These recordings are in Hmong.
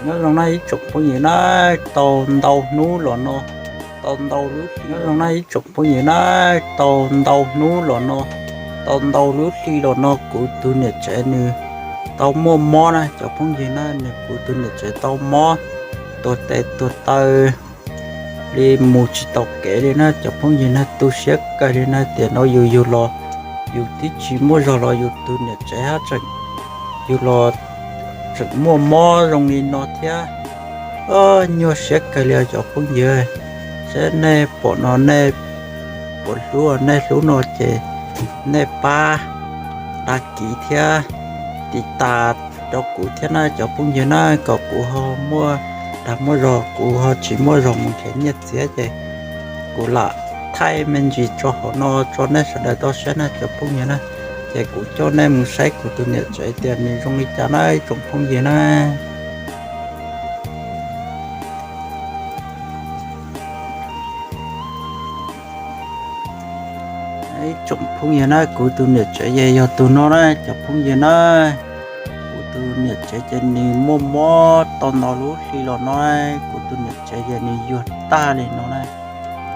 Nyob zoo na ib tsoom phooj ywg na, tau ntau hnub los no, tau ntau lub hli nyob zoo na ib tsoom phooj ywg na, tau ntau hnub los no, tau ntau lub hli los no kuv tus niam tsev nws tau muaj mob na cov phooj ywg na, nws kuv tus niam tsev tau mob tuag tes tuag taw li mus tsis tau kev li na cov phooj ywg na. Tu siab kawg li na, tiam no yus yug los yus twb tsis muaj zog los yus tus niam tsev haj tseem, yug los tseem muaj mob zoo li no thiab. Nyuaj siab kawg li os cov phooj ywg. Saib nej pom no nej puas hlub, nej hlub no ces nej pab dag kiv thiab tiv tas rau kuv thiab na cov phooj ywg na, kom kuv ho muaj dag muaj zog, kuv ho tsis muaj zog mus nrhiav nyiaj txiag ces kuv lam thaij me ntsis tso hauv no tso nej sawv daws tau saib na cov phooj ywg na. Ces kuv coj nej mus saib kuv tus niam tsev tias nws zoo li cas na ib tsoom phooj ywg na. Ib tsoom phooj ywg na, kuv tus niam tsev ces yog tus no na cov phooj ywg na. Kuv tus niam tsev ces nws muaj mob tau ntau lub hli los no, kuv tus niam tsev ces nws yuag tag li no na.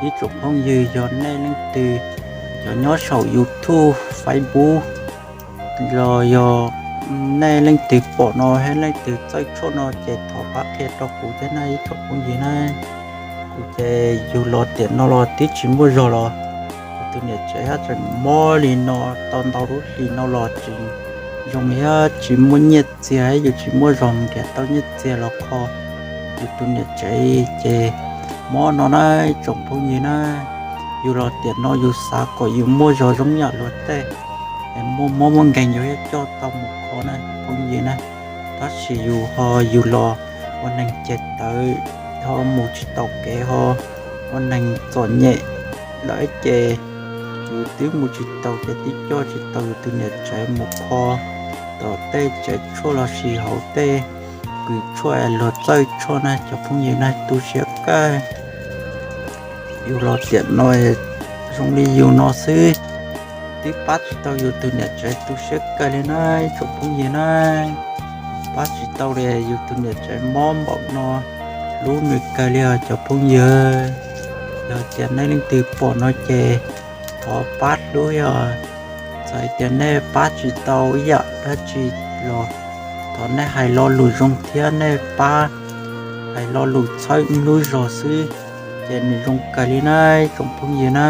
Ib tsoom phooj ywg yog nej leej twg cov nyob saum YouTube, Facebook los yog nej leej twg pom no thiab leej twg txawj tshuaj no ces thov pab qhia rau kuv thiab na ib tsoom phooj ywg na. Kuv ces yug los tiam no los twb tsis muaj zog los kuv tus niam tsev haj tseem mob li no tau ntau lub hlis no los tseem zoo li tsis muaj nyiaj txiag, yus tsis muaj zog mus nrhiav tau nyiaj txiag los kho yus tus niam tsev ces mob no na ib tsoom phooj ywg na. Yug los tiam no yus xav kom yus muaj zog zoo yam luag tej, muaj mob muaj nkeeg yus thiaj coj tau mus kho na phooj ywg na. Tab sis yus ho yus los ua neeg ceg tawv, ho mus tsis tau kev, ho ua neeg txom nyem lawm ces yus twb mus tsis tau ces twb coj tsis tau yus tus niam tsev mus kho tom tej tsev tshuaj lossis hauv tej kws tshuaj luag txawj tshuaj na cov phooj ywg na. Tu siab kawg, yug los tiam no zoo li yus no xwb, twb pab tsis tau yus tus niam tsev, tu siab kawg li na ib tsoom phooj ywg na. Pab tsis tau li, yus tus niam tsev mob npaum no, hlub nws kawg li os cov phooj ywg. Yog tias nej leej twg pom no ces thov pab hlub os. Txawm tias nej pab tsis tau ib yam dab tsi los thov nej hais lo lus zoo thiab nej pab hais lo lus txhawb lub zog xwb ces nws zoo kawg li na ib tsoom phooj ywg na.